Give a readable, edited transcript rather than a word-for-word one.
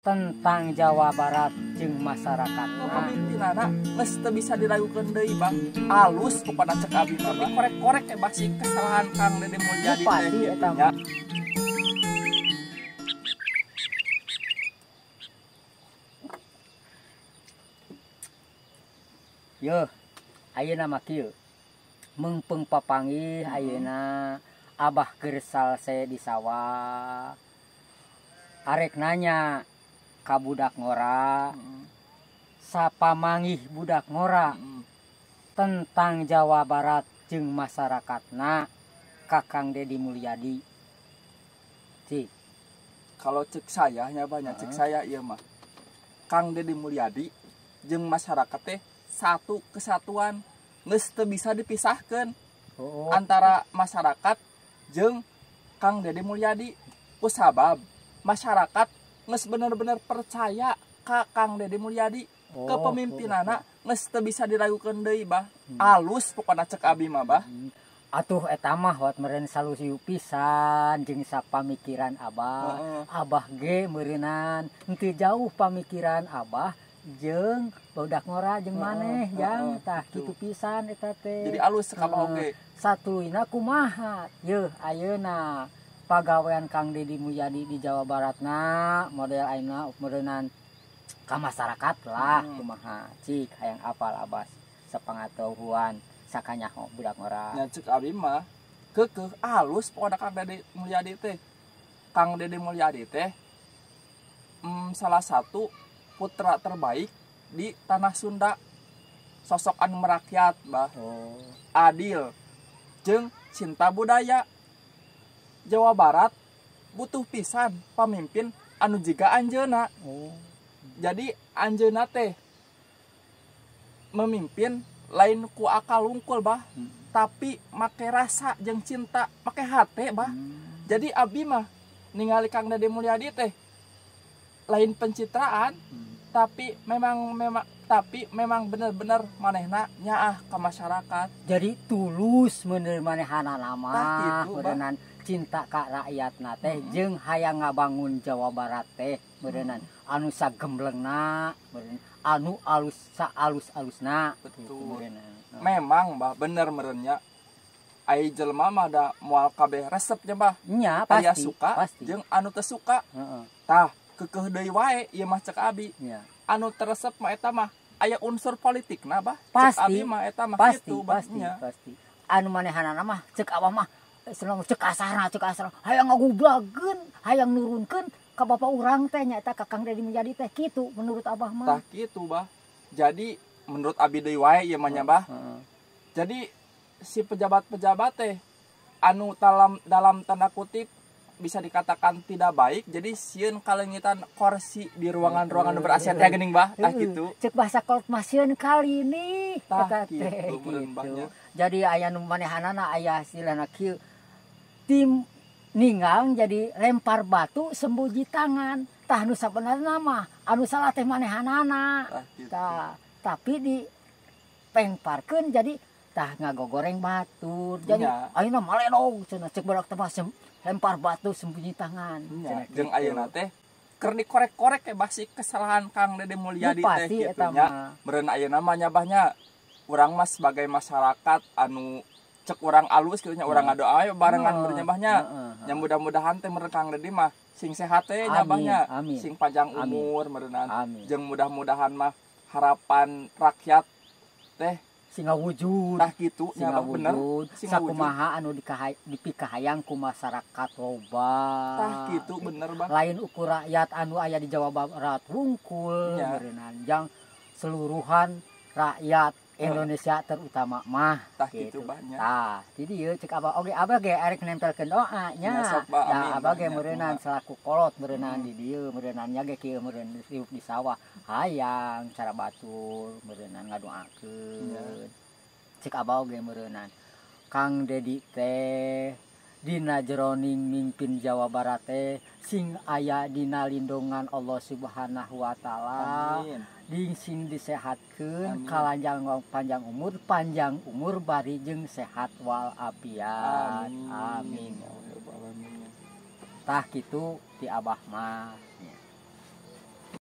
Tentang Jawa Barat jeung masyarakatna. Pemimpinana geus teu bisa diragukeun deui, Bang. Alus pokona cek abi mah. Korek-korek basi kesalahan Kang Deddy Mulyadi teh eta nya. Yeuh, ayeuna mah kieu. Meungpeung papanggih ayeuna Abah keur salse di sawah. Arek nanya ka budak ngora, sapamanggih budak ngora tentang Jawa Barat jeung masyarakatna ka Kang Deddy Mulyadi. Cik. Kalau cek saya nya banyak cek saya ieu mah. Kang Deddy Mulyadi jeung masyarakat teh satu kesatuan, geus teu bisa dipisahkeun. Antara masyarakat jeung Kang Deddy Mulyadi. Kusabab masyarakat geus bener-bener percaya ka Kang Deddy Mulyadi. Kepemimpinanna geus teu bisa diragukeun deui, Bah. Alus pokona cek abi mah, Bah. Atuh eta mah wat meureun salusiu pisan jeung sapamikiran Abah. Abah ge meureunan henteu jauh pamikiran Abah jeung budak ngora jeung maneh jang tah kitu pisan eta teh. Jadi alus cek Abah oge. Satuluyna kumaha? Yeuh ayeuna pagawean Kang Deddy Mulyadi di Jawa Baratna model ayeuna meureunan ka masyarakat lah kumaha cik hayang apal Abah sapangatahuan sakanyaho budak ngora. Nya cek abi mah keukeuh alus pokona Kang Deddy Mulyadi teh. Kang Deddy Mulyadi teh salah satu putra terbaik di tanah Sunda. Sosok anu merakyat, Bah. Adil jeung cinta budaya. Jawa Barat butuh pisan pamimpin anu jiga anjeunna. Jadi anjeunna teh memimpin lain ku akal wungkul, Bah, tapi make rasa jeung cinta, make hate, Bah. Jadi abi mah ningali Kang Deddy Mulyadi teh lain pencitraan, tapi memang bener-bener manehna nyaah ka masyarakat. Jadi tulus meuneur manehanana mah, gitu, meureunnan cinta ka rakyatna teh jeung hayang ngabangun Jawa Barat teh meureunnan anu sagemblengna, meureun anu alus saalus-alusna. Betul. Memang, Bah, bener meureunnya. Ai jelema mah da moal kabeh resepnya, Bah. Nya, Aya pasti, suka pasti. Jeung anu teu suka. Tah, keukeuh deui wae ieu mah cek abi. Nya. Anu teu resep mah eta mah aya unsur politikna, Bah. Cek Pasti. abi mah eta mah Pasti, kitu, Bah. pasti, Nya. pasti. Anu manehanana mah cek abah mah seneng cek kasarna, cek kasarna. Hayang ngagublageun, hayang nurunkeun ka bapak urang teh nyaeta ka Kang Deddy Mulyadi teh kitu menurut abah mah. Tah kitu, Bah. Jadi menurut abi deui wae ieu mah nya, Bah. Jadi si pejabat-pejabat teh anu dalam tanda kutip bisa dikatakan tidak baik, jadi sieun kalengitan kursi di ruangan-ruangan ber AC teh geuning, Bah. Tah kitu. Cek bahasa kolot mah sieun kali ini. Tah Eta kitu, teh meureun, Bah, gitu. nya. Jadi aya nu manehanana aya istilahna kieu. Tim ninggal jadi lempar batu sembunyi tangan. Tah nu sabenerna mah anu salah teh manehanana. Tah kitu. Tah, tapi di pengparkeun jadi tah ngagogoreng batur. Jadi ayeuna malenog cenah cek badak teh mah lempar batu sembunyi tangan. Nya, Cenah jeung kitu. ayeuna teh keur dikorek-korek basi kesalahan Kang Deddy Mulyadi teh Pasti kitu eta nya. mah. Meureun ayeuna mah nya, Bah, nya urang mah sebagai masyarakat anu cek urang alus kitu nya, urang ngadoa we barengan meureun nya, Bah, nya. Nya mudah-mudahan teh meureun Kang Deddy mah sing sehat teh nya, Bah, nya. Amin, amin. Sing panjang Amin. umur meureunnan. Amin. Jeung mudah-mudahan mah harapan rakyat teh sing ngawujud. Tah kitu Sing nya, Bah, bener. ngawujud. Sing ngawujud. Sakumaha anu dipikahayang ku masyarakat loba. Tah kitu bener, Bah. Lain ukur rakyat anu aya di Jawa Barat wungkul Nya. meureunnan jang seluruhan rakyat Indonesia terutama mah Tah kitu, Bah, nya. Tah, di dieu cek abah oge, abah ge arek nempelkeun doa nya. Nya, sok, Bah, Tah, amin, abah Bah, ge nya, meureunnan kumaha. selaku kolot meureunnan di dieu meureunnan nya ge kieu meureun hirup di sawah hayang cara batur meureunnan ngadoakeun. Nya. Cek abah oge meureunnan Kang Deddy teh dina jeroning mimpin Jawa Barat teh sing aya dina lindungan Allah Subhanahu wa taala. Amin. Ding sing disehatkeun Amin. kalanjang panjang umur, panjang umur bari jeung sehat wal afiat. Amin. Amin. Ya Rabbal alamin. Tah kitu ti abah mah.